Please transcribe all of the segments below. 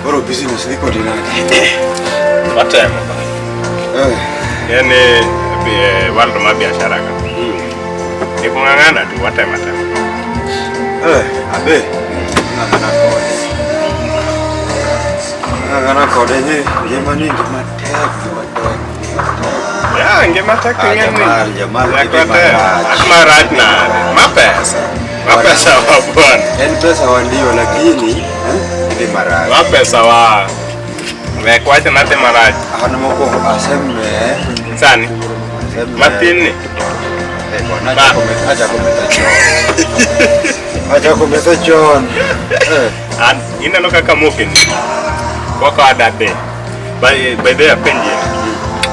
Koro business dhi kodi nade? Watemo ba. Eh. Yaani world ma biashara ka. Ni kung'ang'ana tu watema tema. Eh, abe. Ng'ang'ana kode. Ng'ang'ana kode ni ngima ni ngima tek, ngima tek. Ya, ngima tek Ah, ng'eni. Jamal, Jamal, Nyaka gidhi watem. marach. At marach nade? Ma pesa. Ma pesa wa bwana. En pesa wandio lakini eh, idhi marach. Ma pesa wa. Wek wacho nadhi marach. An mokwongo aseme Sani. aseme Matin ni. Eh, bwana, achako metho chon. Achako metho chon. Eh, An ineno kaka mokeni. Koka adade. By the way, apenji.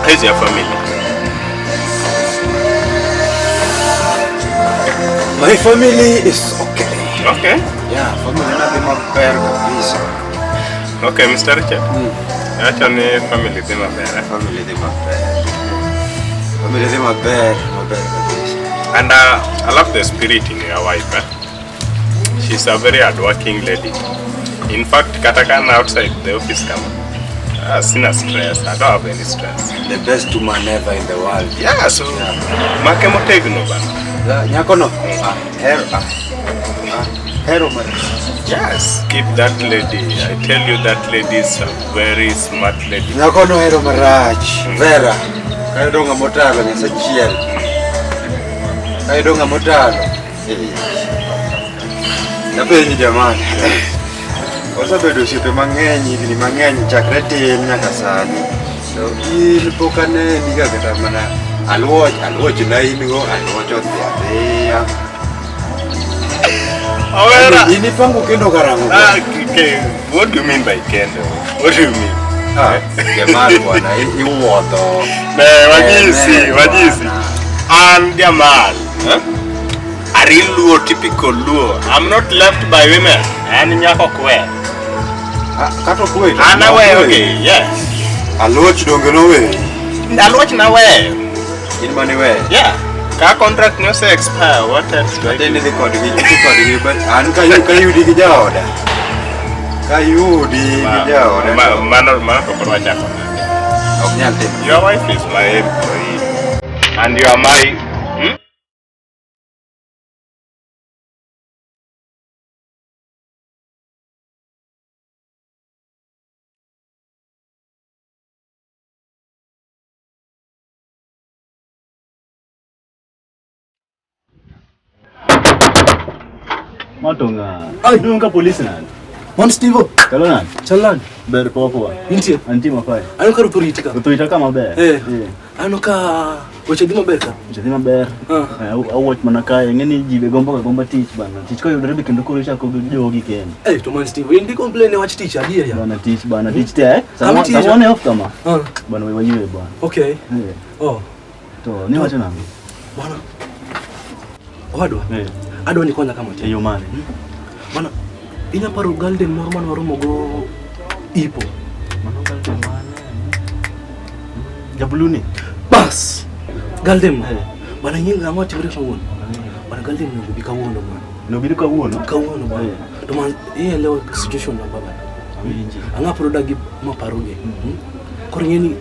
How's your family? My family is okay. Okay. Yeah, family na dhi maber kabisa. Okay, Mr. Richard. Acha ni family dhi maber. Eh? Family dhi maber. Family dhi maber, maber kabisa. And I love the spirit in your wife. Eh? She's a very hardworking lady. In fact, kata kana outside the office kama. Sina stress. I don't have any stress. The best woman ever in the world. Yeah, so make motegno bana. Nyako no? Ah, hero. Ah, ah, hero mar. Yes, keep that lady. I tell you that lady is a very smart lady. Nyako no hero marach. Vera. Kayudo ng'ama otalo Nyasaye achiel. Kayudo ng'ama otalo. Eh. Napenji jamani. Wasebedo osiepe mang'eny higni mang'eny chakre tin nyaka sani. To in pok aneni ga kata mana aluoch aluoch na in go aluoch odhi adhiya. Owera. In ipango kendo karang'o? Ah, okay. What do you mean by kendo? What do you mean? Ah, Jamal bwana iwuotho. Ne, wanyisi, Ne, wanyisi. bwana. An Jamal. Huh? A real Luo, typical Luo. I'm not left by women. An nyako kwe. Ah, kata okwe to An aweyo gi, yes. Aluoch donge noweyi? Aluoch naweyo. In mane iweyo? Yeah. Ka contract ne ose expire, what else do I Ate do? ni dhi kodgi, idhi kodgi, but an kayudi gi jaoda. Kayudi gi jaoda. Mano to koro wachako nade? Ok nyal timo. Your wife is my employee. And you are my... Hmm? Matonga. Ai. Nunca polisi nani? Mon Steve, Chalo nani? chalan. Ber popo. Intie. Antie mapai. Aneno ka ruth oriti ka. Ruth orita ka maber. Eh. Aneno ka weche dhi maber ka. Weche dhi maber. Ah. Eh, awuoch mana kae, ing'e ni ji be gombo ga gomba tich bana. Tich koyudore be kendo koro ichako jogi kendo. Eh, to man Steve, in di complain ne wach tich adier ya. Bana tich bana, tich tek. Kama Sama tich- sama wane off kama. Ah, Bana we wayue bana. okay. Eh. Oh, To ni wacho nang'o? bwana. Owadwa, Eh. adwa ni konya kama E tin. yo mane? Bwana, inya paro golden moro mane waromo go ipo. Mano golden mane? Jabuluni. Bas. Golden. Eh. Bwana ing'e ang'o timore kawuono? Bwana golden onego bi kawuono bwana. Nobiro kawuono? Kawuono bwana. Eh. To man ielewa situation na baba. Awinji. Ang'a pod odagi maparoge. Koro ing'e ni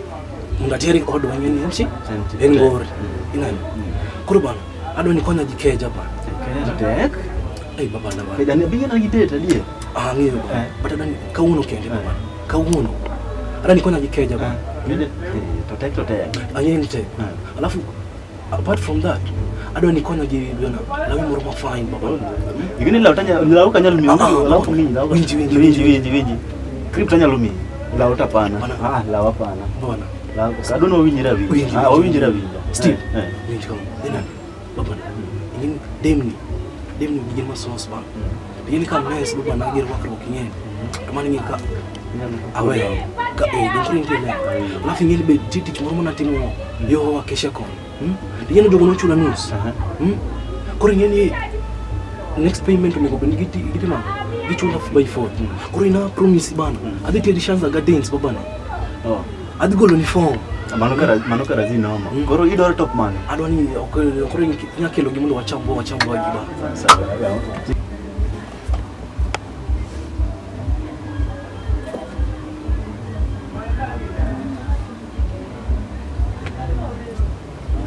mondo ater odwa ing'e ni en chi? En En ngori. Ineno? Koro bwana, adwa ni konya gi keja bwana. Keja tek. Ei baba na bwana. Keja ni abigena gi date adier. Ah, ang'eyo bwana. Eh. But adwa ni kawuono kende Eh. baba. Kawuono. Adwa ni konya gi keja bwana. Eh, to tek to tek. Ang'eyo ni tek. Eh. Alafu apart from that, adwa ni konya gi bwana lawi moro ma fine baba. Ing'e ni law tanya law ka nyalo miyo Ah, ah, law to miyi law. Winji, winji, winji winji winji. Crypt anyalo miyi. Law to hapana. Bana. Ah, law hapana. Bwana. Law adwa ni wawinjre awinja. Winji, Ah, winji. wawinjre awinja. Steve. Eh, eh. Winji kama. Ineno? Baba. Ing'e ni demni. Demni gin ma sauce bana. Ing'e ni ka mess baba na girwakruok ing'e. To mano ing'e ka aweyo ka eh dong koro intie ler. Alafu ing'e ni be nitie tich moro manatimo yo Acacia kono. Ing'e ni jogo nochula nus. Aha. Koro ing'e ni next payment onego bed ni gitimo ang'o? Gichula by 4. Koro ina promise bana. Adhi teri Shanza Gardens babana. Oh. Adhi golo ni form. Mano kara zi noma. Koro idwaro top mane? Adwa ni koro inya kelo gi mondo wachambwa wachambwa gi bana. Sawa.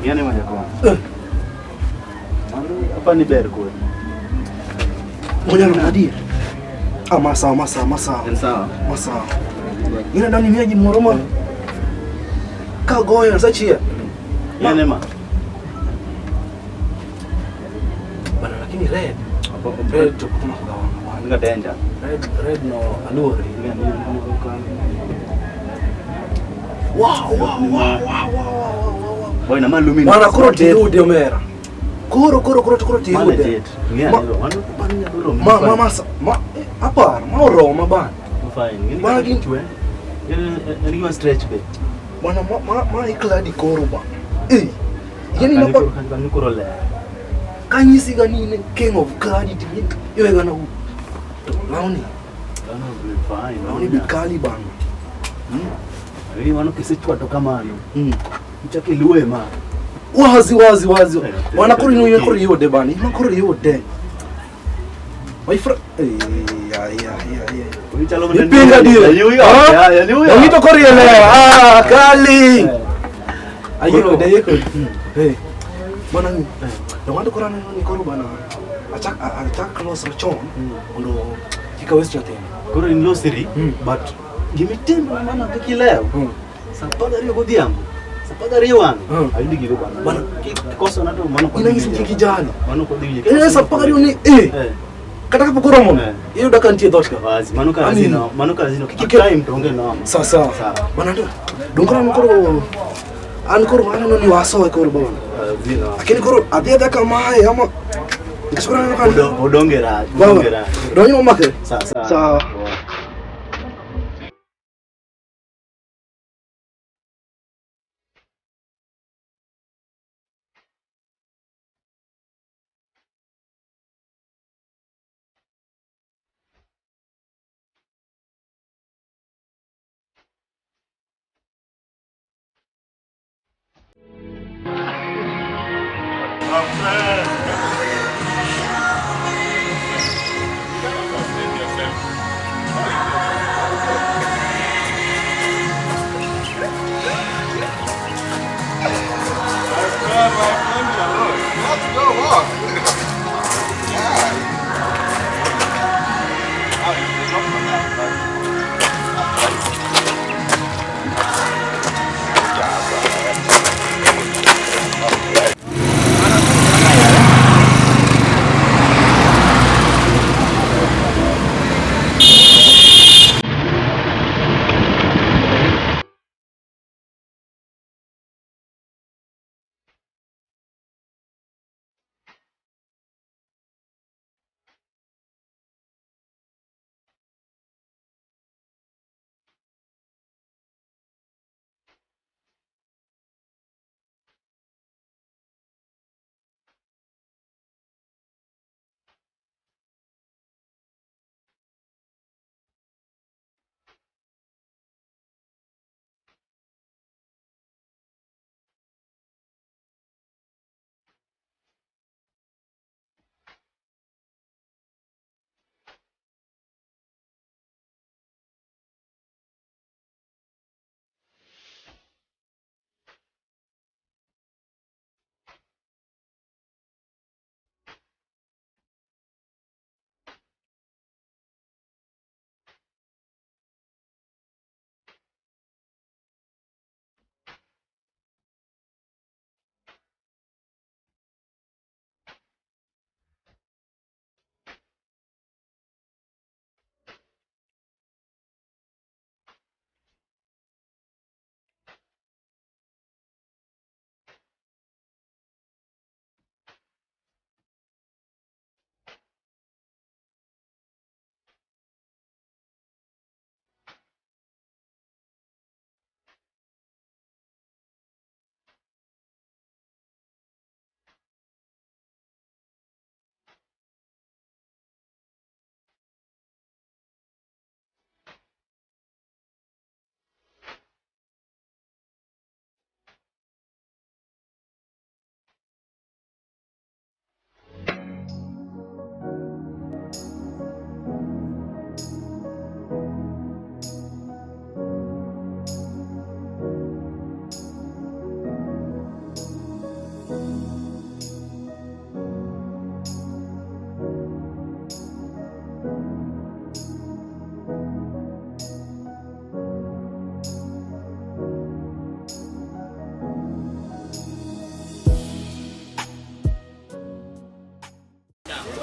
Ng'ane ma jakom. Mano apa ni ber kodi. Ngoja na adier. Ah, masawa masawa masawa. En sawa. Masawa. Ng'ina dani miya gimoro ma kagoyo sachia. Ng'ane ma. Bana lakini red. Red to kuma kugawana. Nga danger. Red red no aluori. Wow wow wow wow wow wow wow. Boy na malumi. Bana koro tiyude omera. Koro koro koro koro Mano tiyude. jet. Ng'ane mano mano nyalo romo. Ma ma ma ma apar ma oroma bana. Fine. Bana Ng'ane gin- chwe. En gima stretch be. Bana ma ma ma ikladi koro bana. Eh. Yani Kani napa koro kani koro ler. kanyisi ga ni in king of kladi ti iwe gana u. Launi, Mano be fine. launi bi kali bana. Lakini mano kisechwato kamano. Ichako iluwe ma. Wazi wazi wazi. Eh, Bana koro inu eh, koro yude bana. Ina koro yude. My friend. Eh ya ya ya ya. Ichalo mana Ipinga dio. Yaliuya. Ah? Yaliuya. Ngito koro elewa. Ah, kali. Eh. Ayiko de ayiko. Eh. Bana ni. Dongo koro aneno ni koro bana. Achak achak close chon mondo kik awes nyathini. Koro in losiri Mm. but gimitimo mana kaka ilewo. Sa 12 godhiambo. Sa 12 wang'e. Mm. Ayudi gigo bana. Bana. Kikoso na to mano kod Inang'isi ni kik ijali. Mano kod winje. Eh, sa 12 ni eh Eh. kata kapok oromo Eh. iyudo ka nitie e dhoot ka. Wazi mano Ani- kazino, mano kazino. Kik time to onge noma. Sawa sawa. Sawa. Bana ndo. Dongo an koro an koro aneno ni wasoe koro bana. Kazino. Lakini koro adhi adhiya kamae ama nikech koro aneno ka Odonge rach, Baba, odonge rach. donjo momakre. Sawa sawa. Sawa. Let's go walk. Yeah. Oh, you drop from that, but-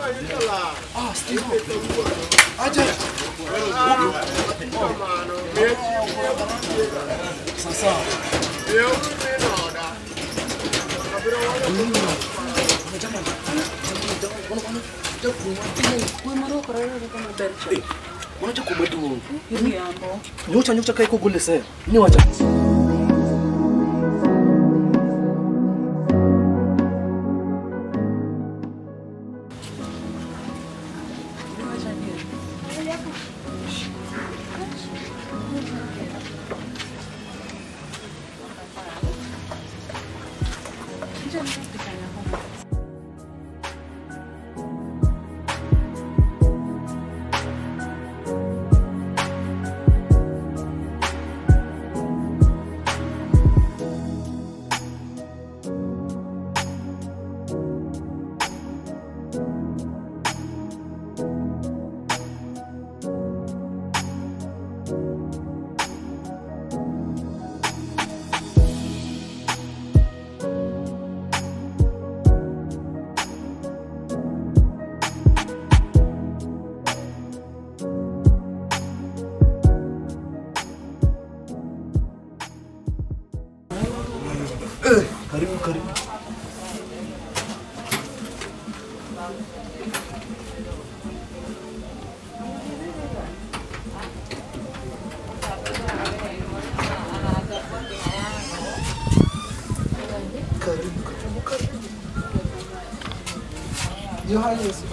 Ah, Steve. Aje. Sasa. Mano jakuo maduong'. Iriambo. Nyocha nyocha kae kogole sel. Ni wacha. Karibu karibu. Karibu karibu karibu. Your Highness.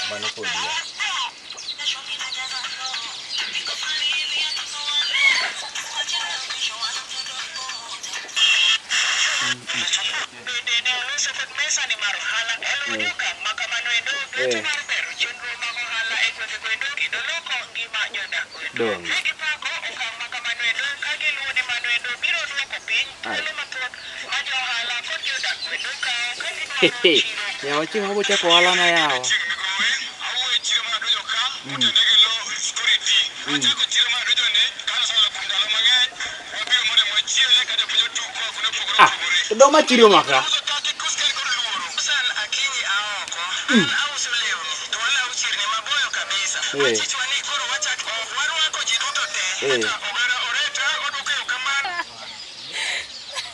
Mano kodi ya. Eh. Dong. Ai. Yawa chieng' moro bochako ohala na yawa. Ah, to doma chiro maka. Eh.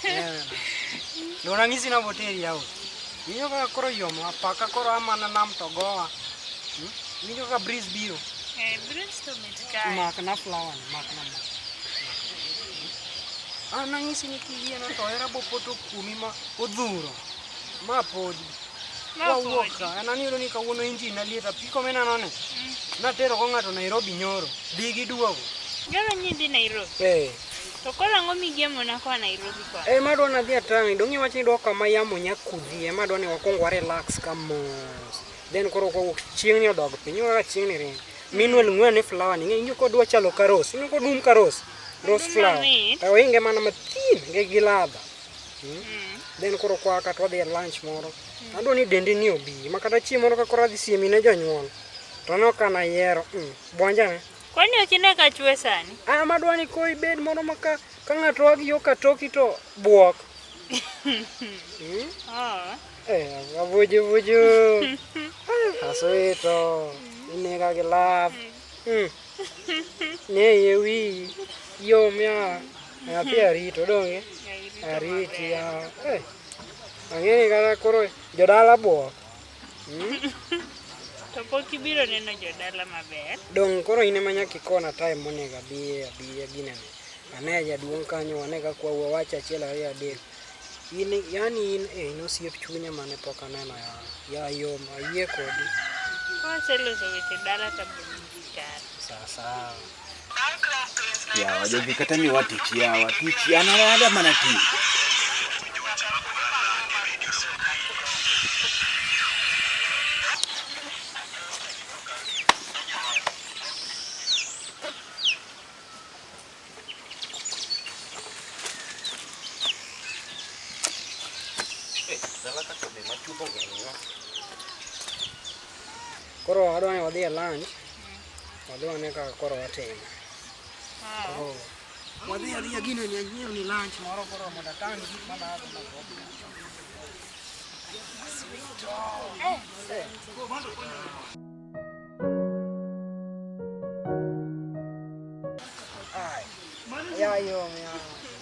Eh. Donang'isi naboteri yawa. Winjo kaka koro yom apaka koro a mana nam to gowa. Winjo kaka breeze biro. Eh, breeze to mit kae. Makna flower ni, makna ma. An nang'isi ni kiyiena to hera bopoto kuomi ma odhuro. Ma podi. Ma Wawuok podi. ka, en an iyudo ni kawuono injin na liet apiko mineno ni. Natero go ng'ato Nairobi nyoro. Dhi giduogo. Nyoro nyidhi Nairobi. Eh. To koro ang'o migemona koa Nairobi koa? Ema adwa nadhi atang'i, dong' iwacho ni idwa kama yamo nya kudhi, ema adwa ni wakwong wa relax ka mos. Then koro kwawuok chieng' ni odog piny, ineno kaka chieng' ni ringo. Meanwhile ng'we ane flower ni, ing'e kodwa chalo ka rose, ineno kodum ka rose, rose Odum flower. mamit. To oinge mana mathin gi ladha. Then koro kwa ka to wadhi e lunch moro. Adwa ni dendi ni obi, ma kata chieng' moro ka koro adhi siemi ne jonyuol. To aneno ka nayiero, buonjane. Kwani ok ine ka chwe sani? Ah, madwa ni koro ibed moro ma ka ng'ato a gi yo ka toki to buok. Oh. Eh, avuju vuju. Aswito. Inega gi love. Ne ye wiyi. Yom ya. Nyathi arito donge? Ariti ya. Eh. Ang'e ni kata koro jodala buok. To pok ibiro neno jodala maber. Dong' koro in ema nyaka ikona time monego abiye abiye ginene. Ane jaduong' kanyo wane kaka wawuo wach achiel ariyo adek. In yani in eh, in osiep chunya mane pok aneno ya. Ya yom ayie kodi. Kawaseloso weche dala to abiro nyisi kare. Sawa sawa. Yawa jogi kata miwa tich yawa tich an ada mana tich. be machutho geng'o. Koro adwa ni wadhi e lunch. Wadhi wane kaka koro watimo. Koro wadhi adhiya gino ni anyiew ni lunch moro koro mondo atang' gik madhago mago. Ai. Ya yo ya.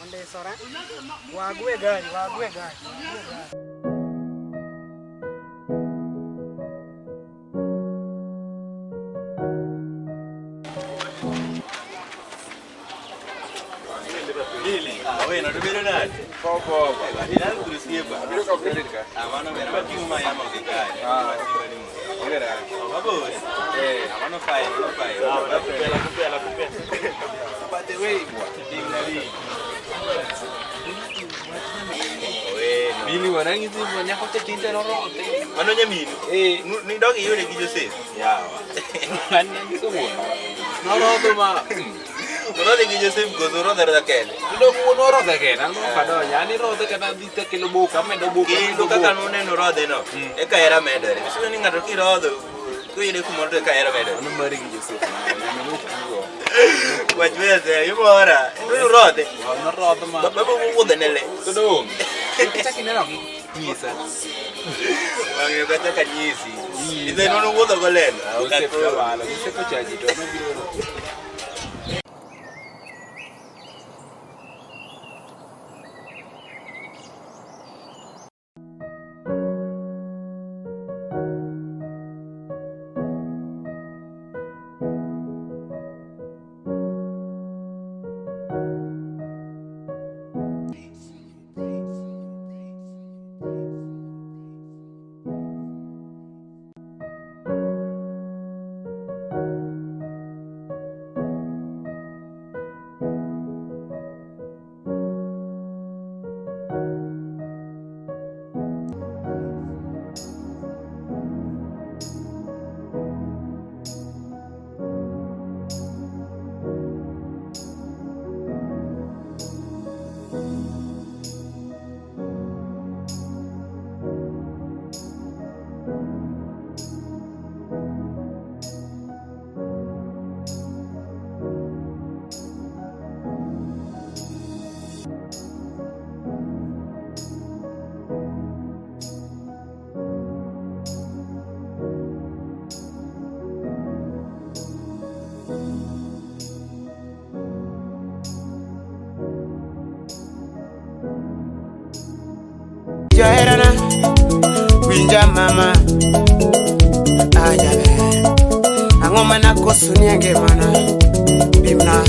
Ondisore. Wagwe gari, wagwe gari. Wagwe gari. Bili wanang'isi nyako cha tinde norothe. Mano nyaminu? Eh. Nidog iyude gi Joseph? Yawa. An nanyiso wuon. Norodho ma. Orodhe gi Joseph koso orodhe arodha kende? Dong wuon orodhe kende, an ok adonjo. An irodhe kata adhi takelo boka, amedo boka. Kendo kaka nuneno rodhe no, eka hera medore. Isudo ni ng'ato kirodho, koyude kumoro to eka hera medore. Mano mari gi Joseph. Nyaminu ok tugo. Wach wese, imora. Nurodhe. Norodho ma. Baba wuodhe ne le. To dong. Kichak ineno nyisa. Wang'e kata ka nyisi. Idhe nono wuodho go lelo. Joseph kamano, Joseph ochaji to nobiro. Jaherana, winja mama, ajabe. Ang'o mana koso ni e ngimana, pimna.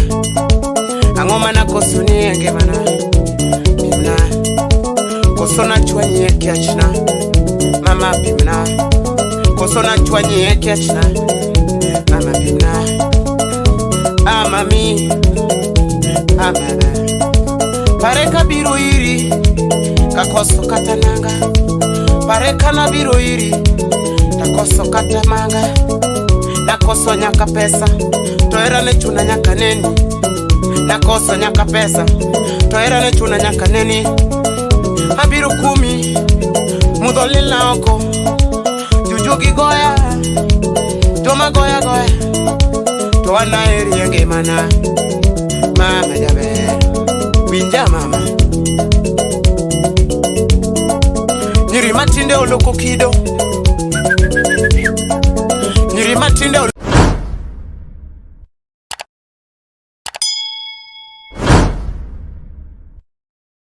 Ang'o mana koso ni e ngimana, pimna. Koso nachwanyi e kiachna, mama pimna. Koso nachwanyi e kiachna, mama pimna. Ah mami, ah baba. Pare kabiro iri, kakoso kata nanga. Pare kana biro iri, takoso kata manga. Nakoso nyaka pesa, to hera ne chuna nyaka neni. Nakoso nyaka pesa, to hera ne chuna nyaka neni. Abiro kumi, mudho lilna oko. Jujugi goya, joma goya goya. To an aheri e ngimana, mama jaber. Winja mama. Nyiri matinde oloko kido,